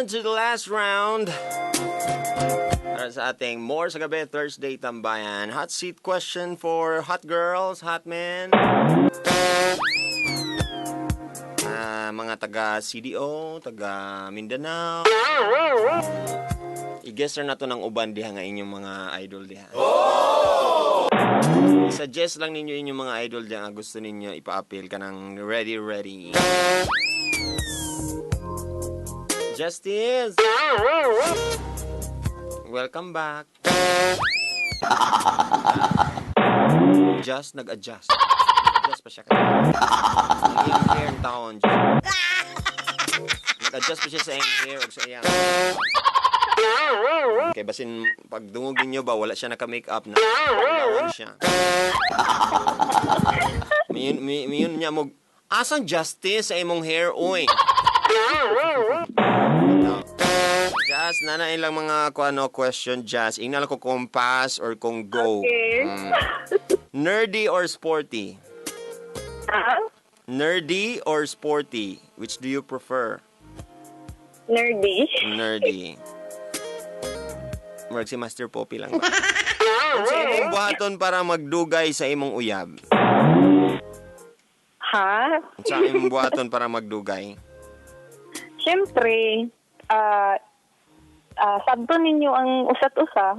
On to the last round. Para sa ating More sa Gabi Thursday Tambayan. Hot seat question for hot girls, hot men. Ah, mga taga CDO, taga Mindanao. I-guess na to ng uban diha nga inyong mga idol diha. I-suggest lang ninyo inyong mga idol diha nga gusto ninyo ipa-appeal ka ng ready ready. Justice! Welcome back. Just nag-adjust. Adjust pa siya kanina. Ang iyang hair ang taon. Nag-adjust pa siya sa iyang hair ug sa iyang. Kay basin pag dungog ninyo ba wala siya naka-makeup na lawan siya. Miyon miyon niya mo asang justice sa imong hair, oy. Jazz, nana ilang mga kuano question, Jazz. Ingnan lang ko kung pass or kung go. Okay. Nerdy or sporty? Ah? Nerdy or sporty? Which do you prefer? Nerdy. Nerdy. Murag si Master Poppy lang ba? Unsa imong buhaton para magdugay sa imong uyab? Ha? Unsa imong buhaton para magdugay? Siyempre, sabto ninyo ang usat usa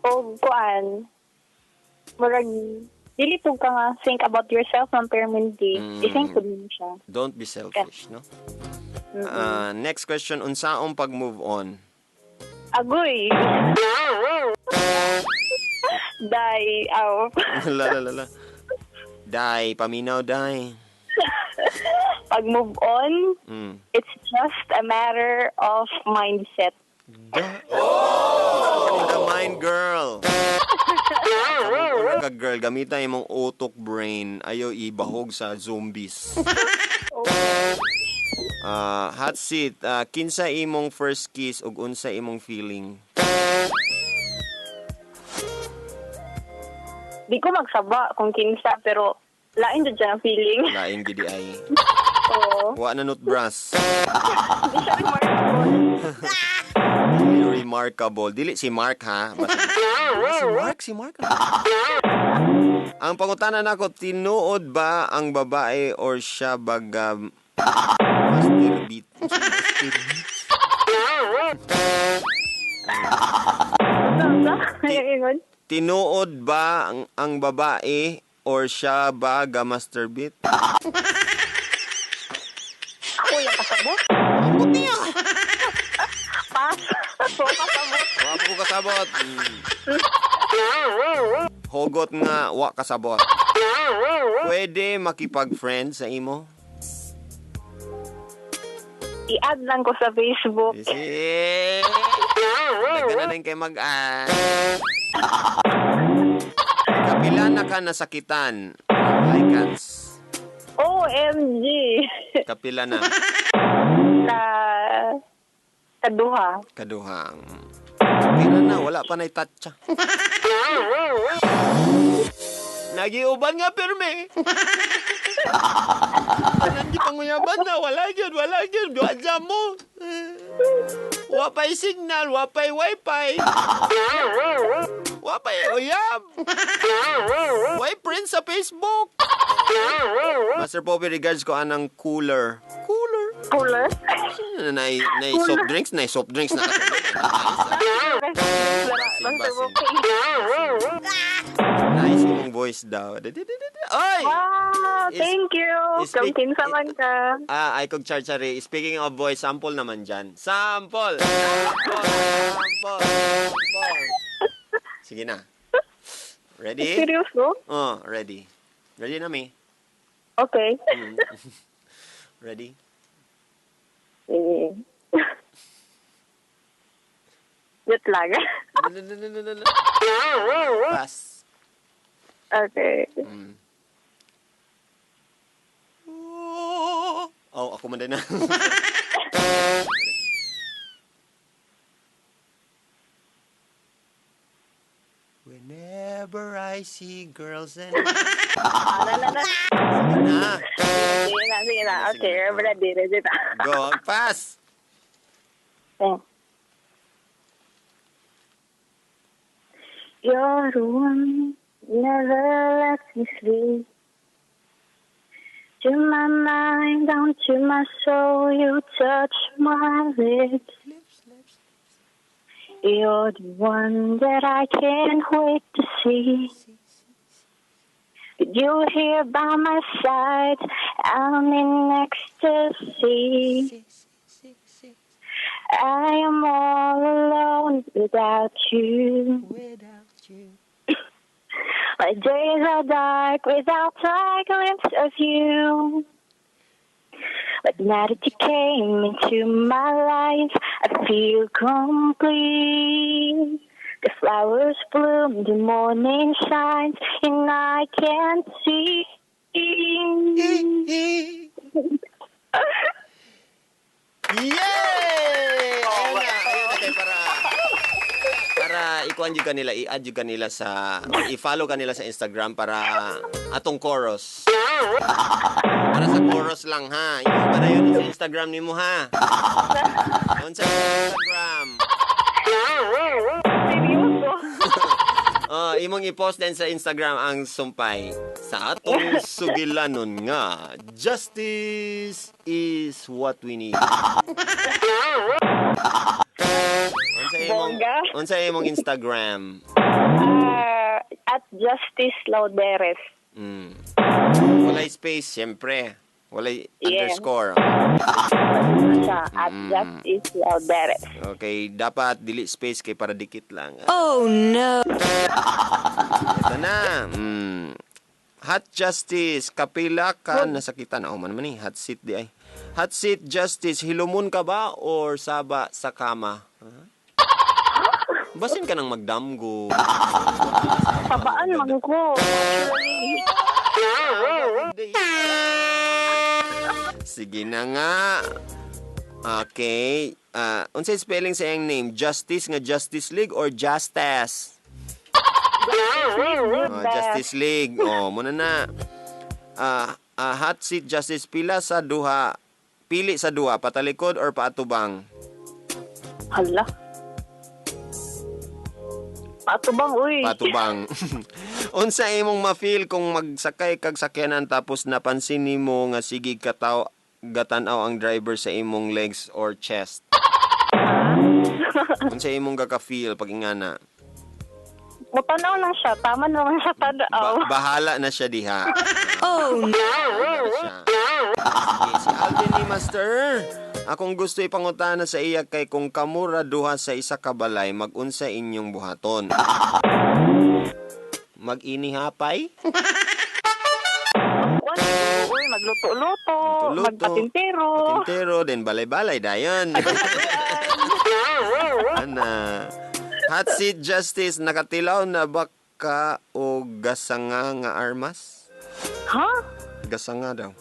o kuan murag dili pud ka nga think about yourself man permanently. I-think pud mo siya. Don't be selfish, no? Ah, next question, unsaong pag-move on? Agoy. Dai, aw. La la la la. Dai, paminaw dai. Pag move on, it's just a matter of mindset. Oh! The mind girl. Una ka girl, gamita imong utok brain ayo ibahog sa zombies. Ah, hot seat, kinsa imong first kiss ug unsa imong feeling? Di ko magsaba kung kinsa pero lain jud siya ang feeling. Lain gidi ay. Oo. Wa na nutbrush. Di siya remarkable. Dili remarkable. Dili si Mark ha. Basta, si Mark, si Mark. Ang pangutana nako, tinuod ba ang babae or siya baga masturbate? Masturbate? Ingon. Tinuod ba ang babae or siya ba ga masturbate? Ako lang kasabot. Ambot niya. Pass. Ako kasabot. Wa pa ko kasabot. Hugot nga wa kasabot. Pwede makipag-friend sa imo? I-add lang ko sa Facebook. Kasi, Daga na din kay mag-add. Kapila na ka nasakitan? Lycans. OMG. Kapila na. Ka kaduha. Kaduhang. Kapila na, wala pa na itatsa. Nagiuban nga pirmi. Tanan di panguyaban na, wala yun, wala yun. Duwa mo. Wa pa'y signal, wa pa'y wifi. Wa pa'y uyab. Why print sa Facebook? Master Poppy, regards ko anang cooler. Cooler? Cooler. Na, na soft drinks, na soft drinks na kasunod. Master Poppy. Nice imong voice daw. Oy! Wow, thank you. Kamkin sa man ka. Ah, ay kog charchari. Speaking of voice, sample naman dyan. Sample! Sample! Sample! Sample! Sige na. Ready? Seryoso? Oh, ready. Ready na mi? Okay. Ready? Sige. Wait lang. Pass. Okay. Oh, ako man din na. Whenever I I see girls and Ah, na, na, na. Sige na. Sige na, sige na. Sige Okay, na. ready, ready na. Go, pass. Okay. You're the one never lets me sleep. To my mind, down to my soul, you touch my lips. You're the one that I can't wait to see. With you here by my side, I'm in ecstasy. I am all alone without you. Without you. My days are dark without a glimpse of you. But now that you came into my life, I feel complete. The flowers bloom, the morning shines, and I can't see. Yay! Ayan na kay para ikuan jud kanila, i-add jud kanila sa i-follow kanila sa Instagram para atong chorus. Para sa chorus lang ha. Imo pa na yun sa Instagram nimo ha. Unsa Instagram? Seryoso? Oh, imong i-post din sa Instagram ang sumpay sa atong sugilanon nga justice is what we need. Unsa imong Bongga. unsa imong Instagram? @JusticeLauderes. Walay space, siyempre. Walay Yeah. underscore. Siya, @JusticeLauderes. Okay, dapat dili space kay para dikit lang. Oh no. Ito na. Hot Justice, kapila ka nasakitan. Oh, man man ni, hot seat di ay. Hot seat Justice, hilumon ka ba or saba sa kama? Huh? Basin ka nang magdamgo. Sabaan man ko. Actually. Sige na nga. Okay. Unsay spelling sa iyang name? Justice nga Justice League or Justice? Oh, Justice League. Oh, muna na. Hot seat Justice, pila sa duha? Pili sa duha, patalikod or paatubang? Hala. Patubang, uy. Patubang. Unsa imong ma-feel kung magsakay kag sakyanan tapos napansin nimo nga sige kataw gatanaw ang driver sa imong legs or chest? Unsa imong gaka-feel pag ingana? Mutanaw lang siya. Tama naman siya tanaw. Bahala na siya diha. Oh no. Bahala na siya. Sige, si Alvin ni Master. Akong gusto ipangutana sa iya kay kung kamura duha sa isa ka balay, mag-unsa inyong buhaton? Mag-inihapay? Kuwan, uy, magluto-luto, Luto-luto. magpatintero. Patintero, then balay-balay, dayon. Ana. Hot seat Justice, nakatilaw na ba ka o gasanga nga armas? Ha? Gasanga daw.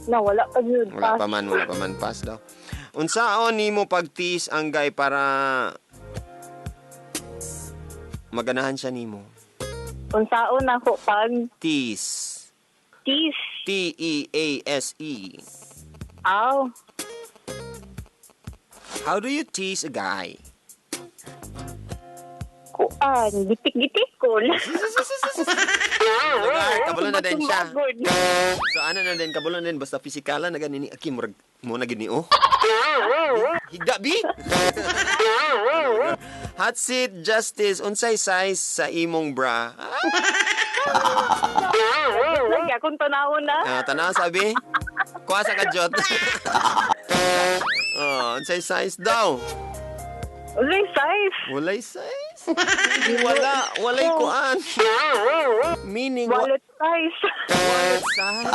Na, wala pa yun. Wala pa man, wala pa man. Pass daw. Unsaon nimo pagtiis ang guy para maganahan siya nimo? Unsaon ako pag Tease. tease. Tease. Aw. How do you tease a guy? Kuan, gitik-gitikon. Kabalo na din siya. Tumbagod. So ano na din, kabalo na din, basta pisikalan na ganini, aki, murag, mo na gini, oh. Higda, bi! Hot seat Justice, unsay size sa imong bra? Lagi akong tanawon na. Ah, tanaw sabi. Kuha sa kadyot. Oh, unsay size daw? Unsay size? Walay size. Wala, walay kuan. Meaning Wallet size. Wallet size.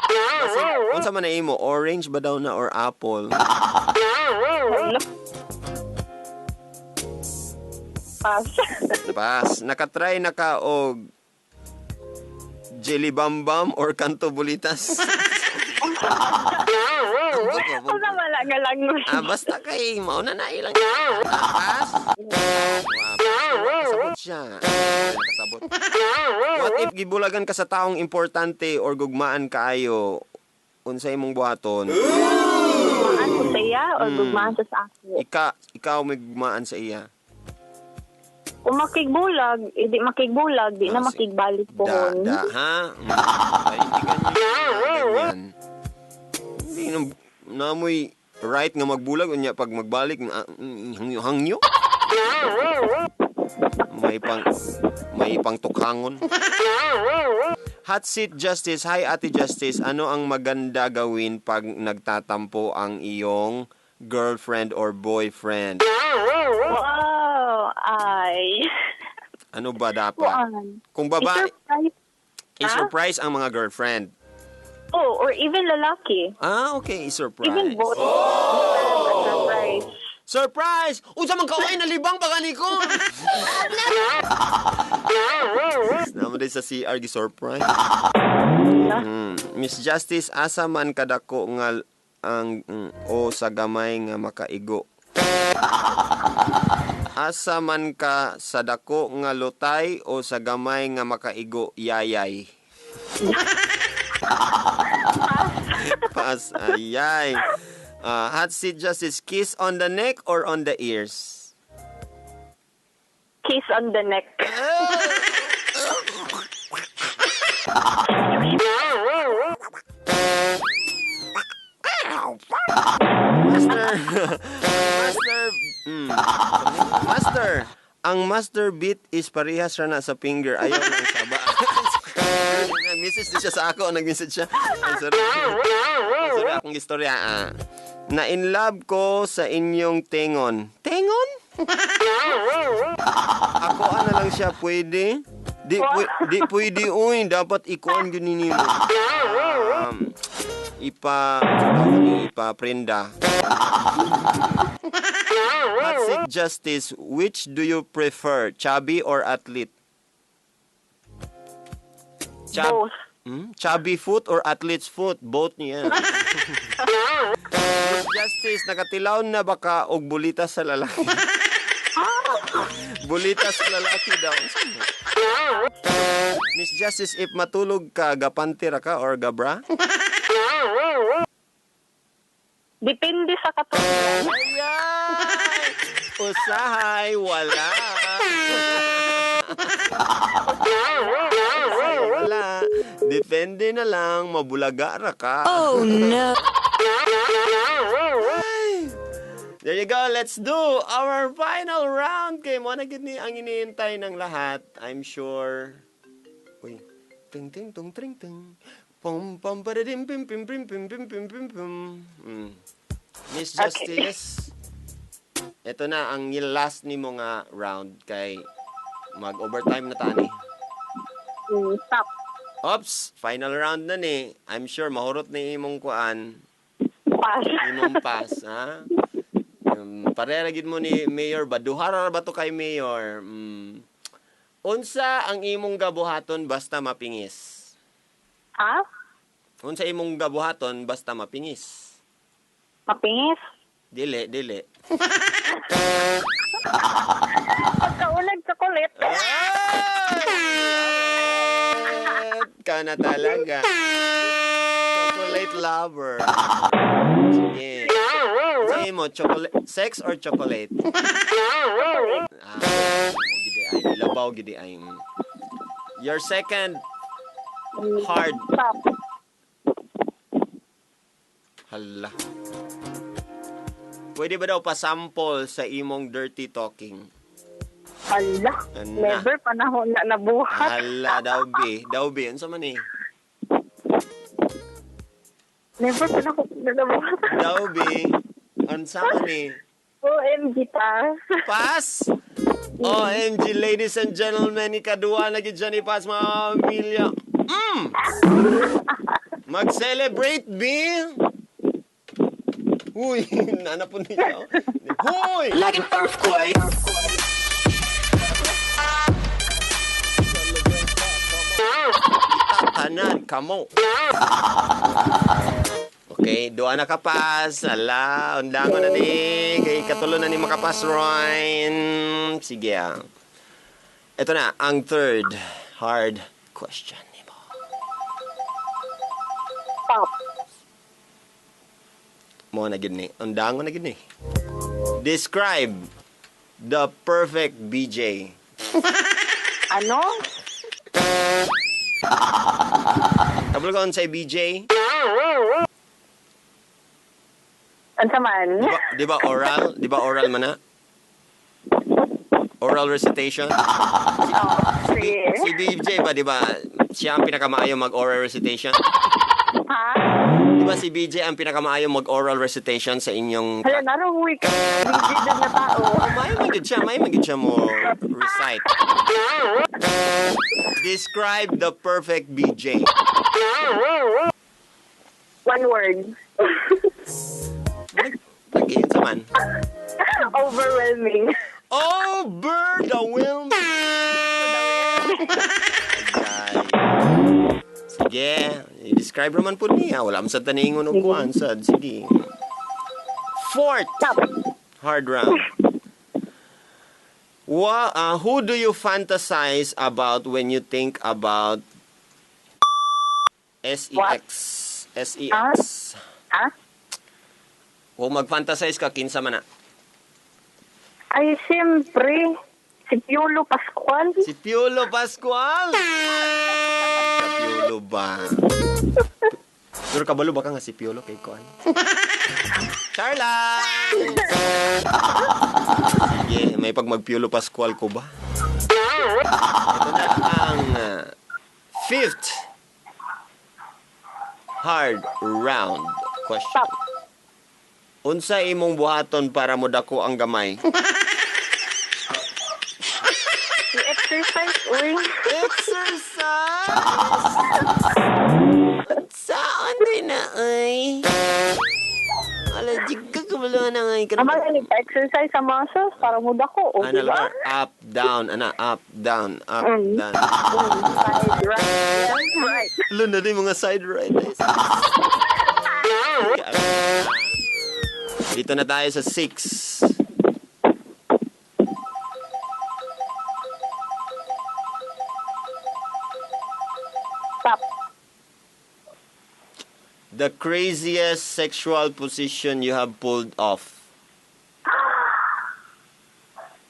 Kasi, unsa man na imo, orange ba daw na or apple? Hala. Pass. Pass. Nakatry na ka og jelly bam bam or kanto bulitas? Ambot mo. Wala wala nga language. Ah, basta kay mao na na ilang pass. Wow, kasabot siya. Kasabot. What if gibulagan ka sa taong importante or gugmaan kaayo? Unsa imong buhaton? Gugmaan ko sa iya or gugmaan sa ako. Ikaw may gugmaan sa iya. Kung makigbulag, hindi makigbulag, di na Ah, makigbalik Da, pohon. da, ha? Ay, hindi ganyan. Ganyan. Hindi na, namoy right nga magbulag unya pag magbalik hangyo hangyo. May pang tukhangon. Hot seat justice. Hi, Ate Justice. Ano ang maganda gawin pag nagtatampo ang iyong girlfriend or boyfriend? Wow, ay. Ano ba dapat? Kuan. Kung babae, I-surprise. I-surprise ang mga girlfriend. Oh, or even lalaki. Ah, okay, i-surprise. Even both. Oh! Surprise. Surprise! Unsa man ka oy, nalibang pa gani ko. Naman din sa CR gi surprise. Miss Justice, asa man kadako nga ang o sa gamay nga makaigo? Asa man ka sa dako nga lutay o sa gamay nga makaigo, yayay? Pass. Ayay. Hot seat justice, kiss on the neck or on the ears? Kiss on the neck. Master, master, master, ang master beat is parehas ra na sa finger. Ayaw lang saba. Nag-message din siya sa ako. Nag-message siya. Ay, sorry. Sorry, akong istorya. Ah. Na in love ko sa inyong tingon. Tingon? Ako ana lang siya pwede. Di pwede uy, dapat ikuan gyud nimo. Ipa ipa prenda. Hot seat justice, which do you prefer, chubby or athlete? Both. Chubby foot or athlete's foot? Both niya. Miss Justice, nakatilaw na ba ka og bulita sa lalaki? Bulita sa lalaki daw. Miss Justice, if matulog ka, gapanty ra ka or gabra? Depende sa katulad. Ayay! Usahay, wala. Usahay, wala. Depende na lang, mabulaga ra ka. Oh no. Ay! There you go. Let's do our final round. Kay mo na gid ni ang iniintay ng lahat. I'm sure. Uy. Ting ting tung ting ting. Pum pam paradim pim pim pim pim pim pim pim pim. Miss Justice. Ito na ang last ni mo nga round kay mag-overtime na tani. Stop. Ops, final round na ni. I'm sure mahurot ni imong kuan, Pass. Imong pass, ha? Pareha gid mo ni Mayor ba? Duha ra ba to kay Mayor? Unsa ang imong gabuhaton basta mapingis? Ha? Unsa imong gabuhaton basta mapingis? Mapingis? Dili, dili. Pagkaunag chocolate. Ay! Ka na talaga. Chocolate lover. Sige. Sige mo, chocolate, sex or chocolate? Ah, gidi ay, labaw gidi ay. Your second hard. Stop. Hala. Pwede ba daw pa-sample sa imong dirty talking? Hala. Ana. Never panahon na nabuhat. Hala, daw bi. Daw bi. Unsa man eh? Never panahon na nabuhat. Daw bi. Unsa man eh? OMG pa. Pass! OMG, ladies and gentlemen, ikaduha na gid siya ni Pass, mga pamilya. Mag-celebrate, B! Uy, nanapon niya. Oh. Huy! Like an earthquake. Tanan, kamo. Okay. Okay, duha na kapas. Ala, undangon na ni. Kay katulo na ni makapas, Ryan. Sige ah. Ito na, ang third hard question nimo. Stop. Mo na gid ni. Undangon na gid ni. Describe the perfect BJ. Ano? Kabalo ka unsay BJ? Unsa man? Di ba oral? Di ba oral man na? Oral recitation? Oh, sige. Si BJ ba, di ba, siya ang pinakamaayo mag-oral recitation? Ha? Di ba si BJ ang pinakamaayo mag-oral recitation sa inyong... Hala, naroon ka. Busy dyan na tao. Oh, maayo man gid siya, maayo man gid siya mo recite. Describe the perfect BJ. One word. Lagi, unsa man? Overwhelming. Over the will. Ay. Sige, i-describe naman po niya. Wala man sa taningon og kuan sad. Sige. Fourth Stop. Hard round. Who do you fantasize about when you think about SEX? SEX. Ha? Kung mag-fantasize ka, kinsa man na? Ay, siyempre. Si Piolo Pascual. Si Piolo Pascual! Sa Piolo ba? Pero kabalo ba ka nga si Piolo kay Kuan? Charla! Sige, may pag mag-Piolo Pascual ko ba? Ito na ang fifth hard round question. Stop. Unsa imong buhaton para modako ang gamay? I-exercise, uy. Exercise! Saan din na ay? Ala, di ka kabalo na ngay. Ama, nag-exercise sa muscles para mo dako. O, Ano diba? lang, up, down, ana, up, down, up, down. Side, right, left, right. Lo na din mga side right. Dito na tayo sa 6. Stop. The craziest sexual position you have pulled off.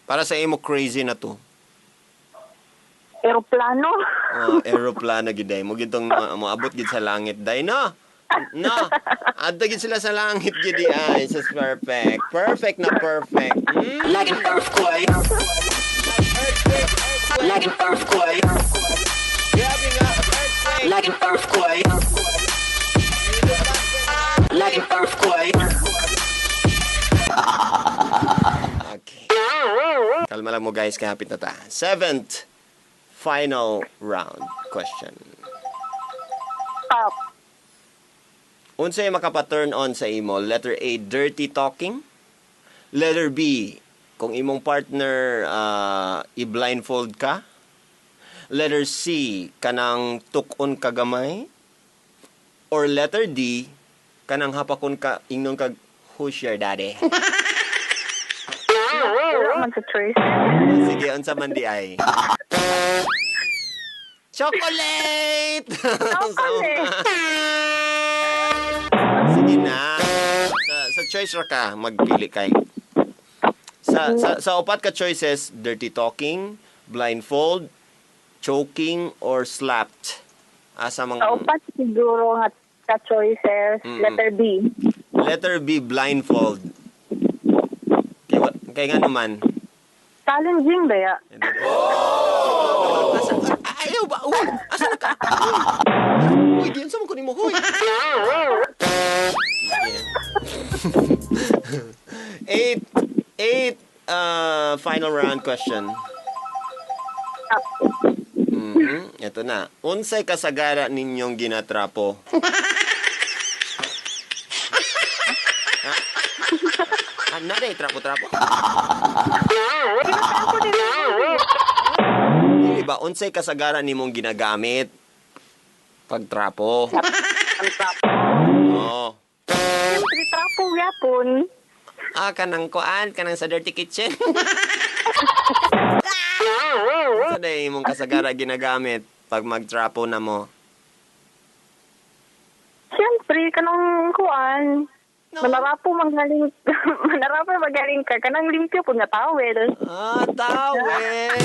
Para sa imo crazy na to. Aeroplano. Oh, aeroplano gid ay mo gitong moabot gid sa langit day no. No. Adto gid sila sa langit gid ay. It's just perfect. Perfect na perfect. Like an earthquake. Like an earthquake. Grabe nga, earthquake. Like an earthquake. Like an earthquake. Okay. Kalma lang mo guys, kaya hapit na ta. Seventh final round question. Stop. Unsay makapa-turn on sa imo? Letter A, dirty talking. Letter B, kung imong partner i-blindfold ka. Letter C, kanang tuk-on ka gamay. Or letter D, kanang hapakon ka, ingnon kag, "Who's your daddy?" Wala man sa choice. Sige, unsa man di ay? Chocolate! Chocolate! Sige na. Sa choice ra ka, magpili kay. Sa upat ka choices, dirty talking, blindfold, choking, or slapped. Asa mang Sa upat siguro nga ka choices, letter B. Letter B, blindfold. Kay, kay nga naman. Challenging ba ya? Asa, ayaw ba? Uy, asa na ka? Uy, uy, diyan sa mo kunin mo, huy. Sige. Eight, final round question. Stop. Ito na. Unsay kasagara ninyong ginatrapo? Ha? Ah, nada trapo-trapo. Ginatrapo nila. Dili ba unsay kasagara nimong ginagamit pag trapo? Ang trapo. Oo. Siyempre, trapo gyapon. Ah, kanang kuan, kanang sa dirty kitchen. Sa day imong kasagara ginagamit pag magtrapo na mo? Siyempre, kanang kuan. No. Manarapo magaling, manarapo magaling ka. Kanang limpyo po nga towel. Ah, towel.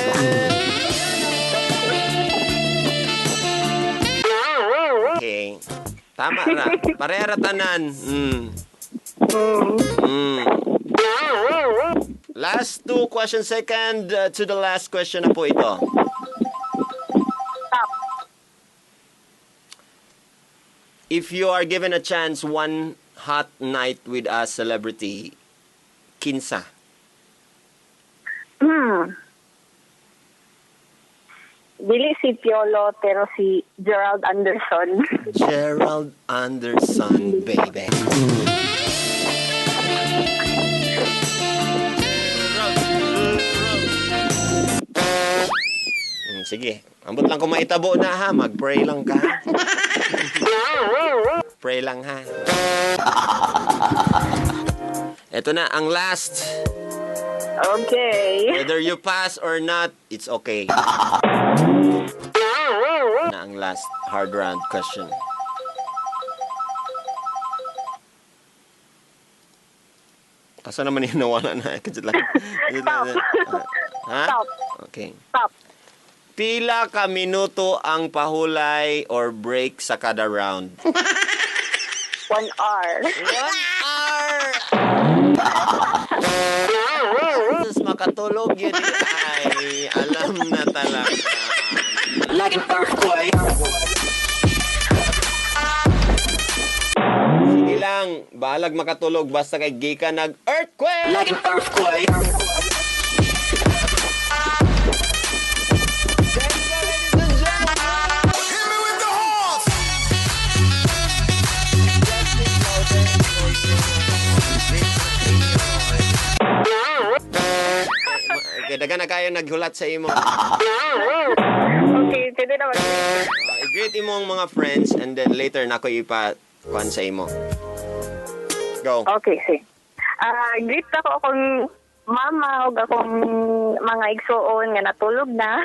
Okay. Tama ra. Pareha ra tanan. Last two questions. Second to the last question na po ito. Stop. If you are given a chance one hot night with a celebrity, kinsa? Dili si Piolo, pero si Gerald Anderson. Gerald Anderson, baby. Sige. Ambot lang kung maitabo na ha. Mag-pray lang ka. Pray lang ha. Ito na, ang last. Okay. Whether you pass or not, it's okay. Na ang last hard round question. Asa naman yung nawala na? Kajit lang. Kajit lang. Stop. Ah, ha? Stop. Okay. Stop. Pila ka minuto ang pahulay or break sa kada round? 1 hour. 1 hour! Jesus, makatulog yun. Ay, alam na talaga. Like an earthquake. Sige lang, bahalag makatulog basta kay gikan nag earthquake. Like an earthquake. Thank you, ladies and gentlemen. Hit me with the horse. Okay, daga na kayo naghulat sa imo. Okay, pwede na mag I-greet imo ang mga friends and then later nako ipa kuan sa imo. Go. Okay, sige. Ah, greet ako akong mama ug akong mga igsuon nga natulog na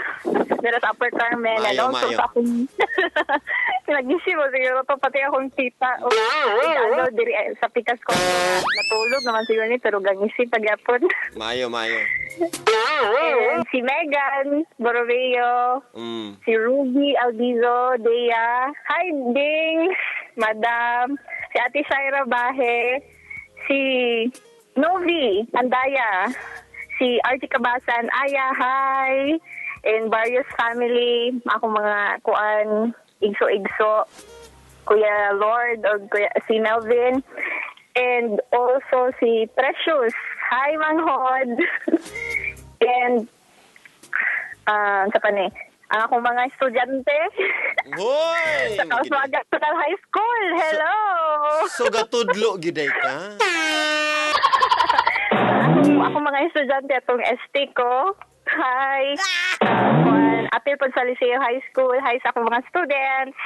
dira sa Upper Carmen and Mayo, also mayo. sa akong nagising mo siguro to pati akong tita o ano diri eh, sa pikas ko natulog naman siguro ni pero gangisi pagyapon. Mayo, mayo. And si Megan Borobeo, si Ruby Albizo Dea, hi Ding, Madam, si Ate Shaira Bahe, si Novi Andaya, si Archie Cabasan, Aya, hi, and various family, akong mga kuan, igso-igso, Kuya Lord o Kuya, si Melvin, and also si Precious. Hi, Manghod. And sa pa ni, ang akong mga estudyante Hoy! sa Kauswagan National High School. Hello! So gatudlo giday ka. Akong mga estudyante atong ST ko. Hi! Kuan, apil po sa Liceo High School. Hi sa akong mga students.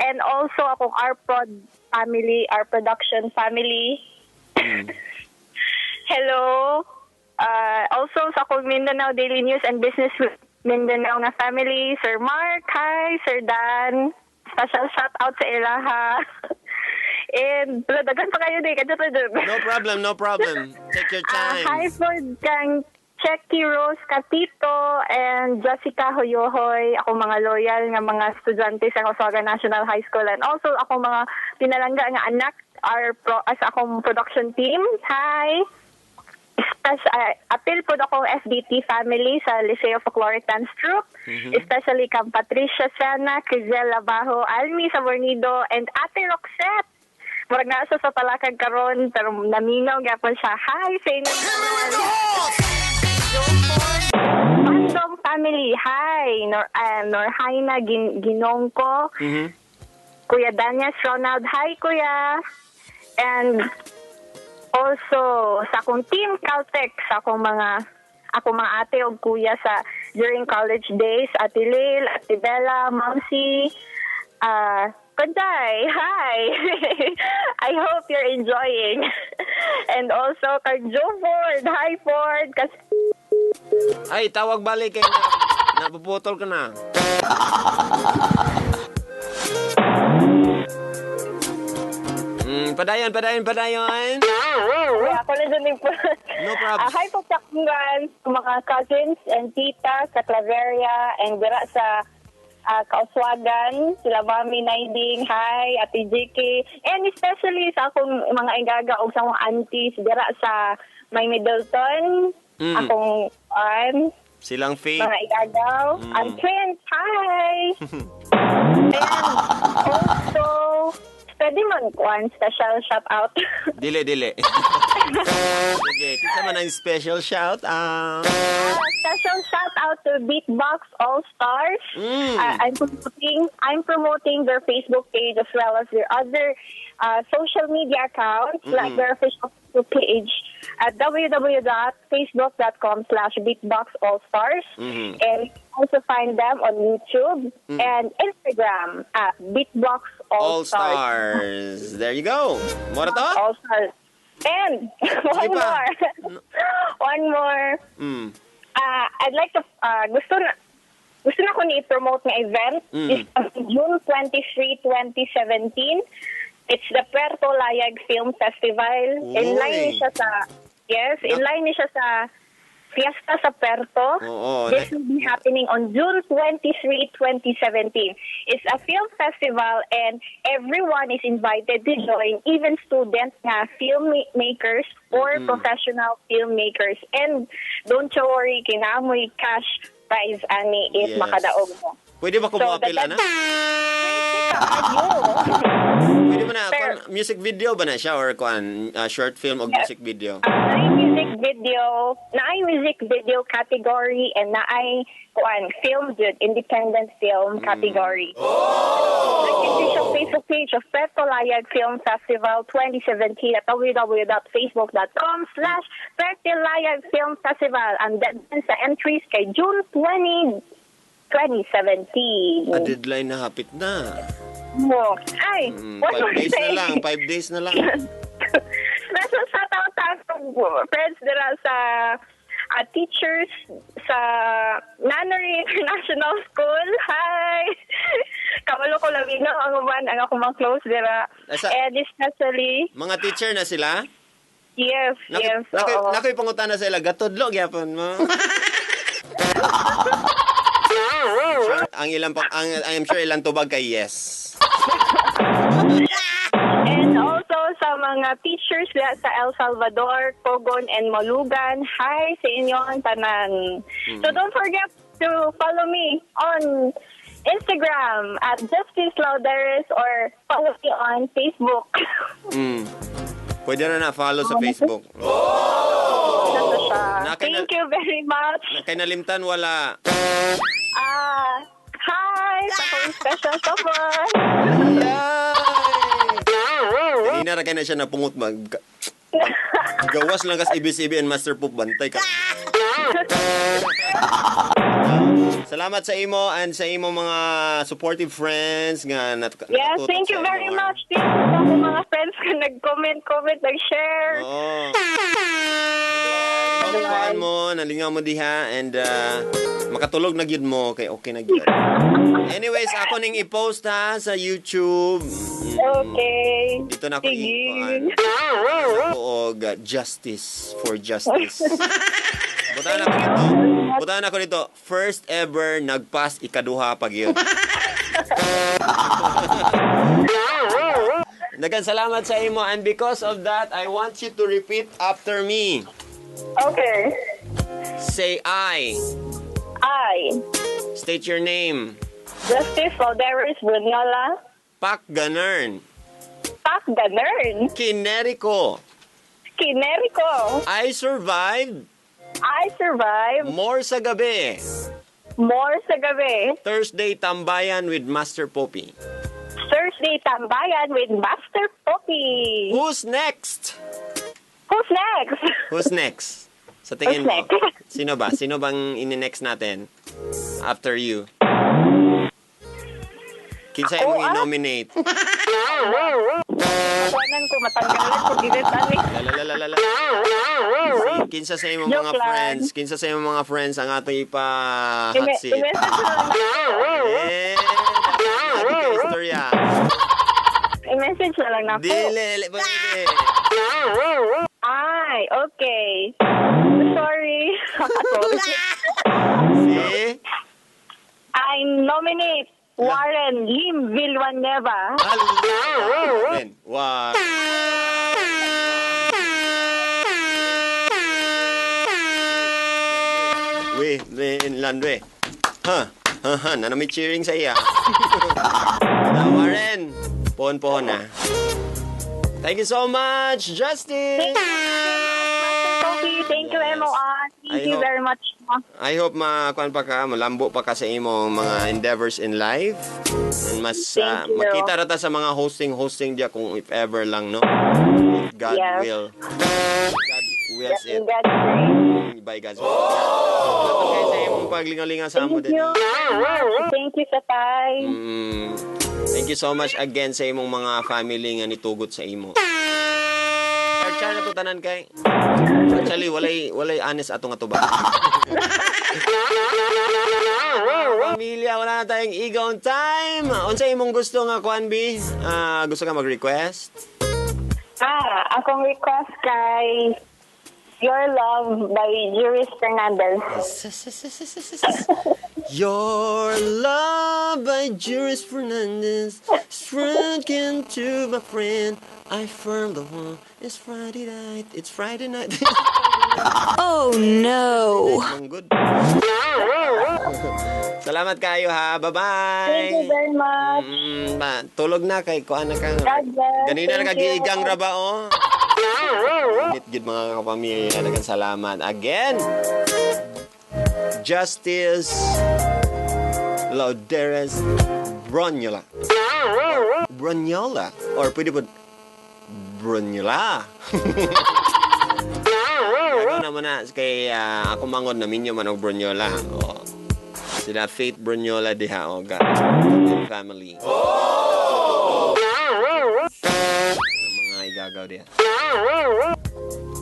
And also akong RProd family, our production family. Hello! Also sa akong Mindanao Daily News and Business with Mindanao nga family, Sir Mark, hi, Sir Dan. Special shout out sa ilaha. And daghan pa kayo di kadto. No problem, no problem. Take your Ah, time. hi po kang Checky Rose Catito and Jessica Hoyohoy, ako mga loyal nga mga estudyante sa Kauswagan National High School and also ako mga pinalangga nga anak our pro, as akong production team. Hi! Apil po akong FDT family sa Liceo Folkloric Dance Troupe, especially kang Patricia Sena, Crizel Labajo, Almi Sabornido, and Ate Roxette. Murag naa siya sa talakag karon pero naminaw gyapon siya. Hi sa inyo. Hit me with the horse. Bandong family, hi. Norhaina Ginongko. Kuya Daniel Ronald, hi Kuya. And also sa akong team Caltech, sa akong mga ate o kuya sa during college days, Ate Lil, Ate Bella, Mamsi, Kunday, hi! I hope you're enjoying. And also kay Joe Ford, hi Ford! Kasi Ay, tawag balik kay na, napuputol ka na. Padayon, padayon, padayon. Ako na dyan din po. No probs. Hi po sa akong mga cousins and tita sa Claveria and dira sa Kauswagan, sila Mami Naiding, hi, Ate JK, and especially sa akong mga igaga o sa akong aunties dira sa May Middleton, akong Silang fake. mga igagaw, ang twins, hi! And also, pwede man kuan special shout out. Dili, dili. Sige, kinsa man ang special shout out? Special shout out to Beatbox All Stars. I'm promoting their Facebook page as well as their other social media accounts, like their official Facebook page at www.facebook.com/beatboxallstars. And you can also find them on YouTube and Instagram at Beatbox All, All Stars. There you go. Mao ra to? All Stars. And one Sige pa. more. One more. I'd like to, gusto na ko ni i-promote nga event this June 23, 2017. It's the Puerto Layag Film Festival. In line ni Uy. siya sa, yes, in line ni siya sa Fiesta sa Puerto. This will be happening on June 23, 2017. It's a film festival and everyone is invited to join, even students nga filmmakers or professional filmmakers. And don't you worry, kay naa moy cash prize ani if makadaog mo. Pwede ba So, kumuapil, ana? Pwede kaayo. Pwede ba na, Pero- kuan, music video ba na siya or kuan, short film o Yes. music video? Naay music video category and naay kuan film jud, independent film category. Oh! Official Facebook page of Puerto Layag Film Festival 2017 at www.facebook.com/Puerto Layag Film Festival. And deadline sa entries kay June 20, 2017. A deadline na hapit na. Mo. Ay, one 5 more days na thing. lang, 5 days na lang. Special shout out sa akong friends dira sa teachers sa Nunnery International School. Hi! Kabalo ko labi no ang uban ang akong mga close dira. And especially, Mga teacher na sila? Yes, yes. Oo. Nakoy pangutana sa ila, gatudlo gyapon mo. Ang ilang pa, ang I'm sure ilang tubag kay yes. And also sa mga teachers dira sa El Salvador, Cogon, and Molugan, hi sa inyong tanan. So don't forget to follow me on Instagram at Justice Lauderes or follow me on Facebook. Pwede na na-follow sa Facebook. Ano siya. Nakay Thank you very much. Kay nalimtan wala. Ah, hi sa akong special support. Yay! Kanina ra kay na siya napungot mag gawas lang kas ABCB and Master Poop bantay ka. Salamat sa imo and sa imo mga supportive friends nga Yes, nakatutok thank you sa imo, very ah. much. Thank you sa akong mga friends ko nag-comment, comment, nag-share. Oo. Pagkuhan mo, nalingaw mo diha and makatulog na gyud mo kay okay na gyud. Anyways, ako ning i-post ha sa YouTube. Okay. Dito na ako Sige. i-kuan. Ako og justice for justice. Butangan ako dito. Butangan ako dito. First ever nagpass ikaduha pag yun. Dagan salamat sa imo and because of that, I want you to repeat after me. Okay. Say "I." I, State your name. Justice Valderis Bruniola, Pak Ganern. Pak Ganern, Kineriko. Kineriko, I survived I survived more sa gabi. More sa gabi. Thursday Tambayan with Master Poppy. Thursday Tambayan with Master Poppy. Who's next? Who's next? Who's next? Sa tingin Who's mo? next? Sino ba? Sino bang ini-next natin? After you. Kinsa Ako, imong ah. i-nominate? Kuanan ko, matanggalan ko, gilit ani. La la la la la. Si, kinsa sa imong Joke mga lang. friends? Kinsa sa imong mga friends ang atong ipa hot seat? I-message na lang. Eh, dapat ka istorya. I-message na lang nako. Dili, dili, pwede. Ay, okay. Sorry. Sorry. Si? I nominate Warren Lim Villanueva. Warren. Warren. We, Landwe. Ha? Ha, ha. Nana may cheering sa iya. Na, Warren. Pohon-pohon na. Thank you so much, Justin! Thank you, Master Sophie. Thank you, Yes. MOR. Thank I you very much. I hope makuan pa ka, malambo pa ka sa imong mga endeavors in life. And mas Thank you. makita ra ta sa mga hosting-hosting diya kung if ever lang, no? If God will. God wills it. In God's grace. By God's will. Salamat kayo sa imong paglingalinga sa amo Thank you. Thank you sa time. Thank you so much again sa imong mga family nga nitugot sa imo. Char na to tanan kay. Actually, walay honest atong ato ba. Pamilya, wala na tayong igong time. Unsa imong gusto nga kuan bi? Ah, gusto ka mag-request? Ah, akong request kay Your Love by Juris Fernandez. Your Love by Juris Fernandez. Struck into my friend. I found the one. It's Friday night. It's Friday night. Oh no. Ang good. Salamat kayo ha. Bye-bye. Thank you very much. Ba, tulog na kay kuan na ka. God bless. Ganina Thank nakagiigang you. ra ba oh? Init gid mga kapamilya. Daghang salamat again. Justice Lauderes Bronyola. Bronyola. Or pwede po Bronyola. Ano naman na kay ako mangod na minyo man og Bronyola. Oh. Sila Faith Bronyola diha o ga. And family. Ang mga igagaw diha.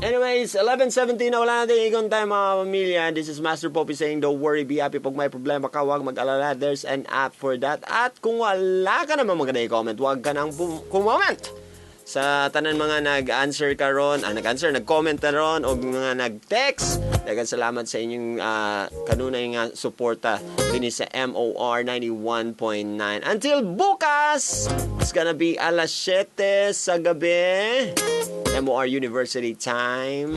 Anyways, 11:17 na, wala natin igon tayo mga pamilya. This is Master Poppy saying, "Don't worry, be happy." Pag may problema ka, huwag mag-alala. There's an app for that. At kung wala ka naman maganda i-comment, huwag ka nang comment. Sa tanan mga nag-answer karon, nag-answer, nag-comment karon o mga nag-text, daghang salamat sa inyong kanunay nga suporta dinhi sa MOR 91.9. Until bukas, it's gonna be alas 7 sa gabi. MOR University time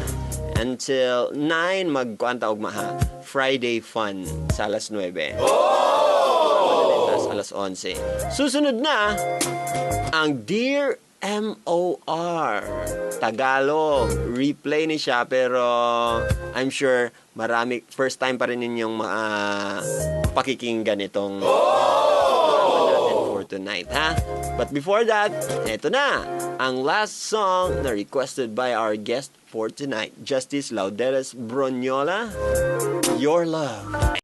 until 9 magkuanta og maha Friday Fun sa alas 9. Oh! Alas 11. Susunod na ang Dear MOR Tagalog. Replay ni siya pero I'm sure marami first time pa rin ninyong pakikinggan itong natin for tonight, ha? But before that, eto na, ang last song na requested by our guest for tonight, Justice Lauderes Bronyola, Your Love.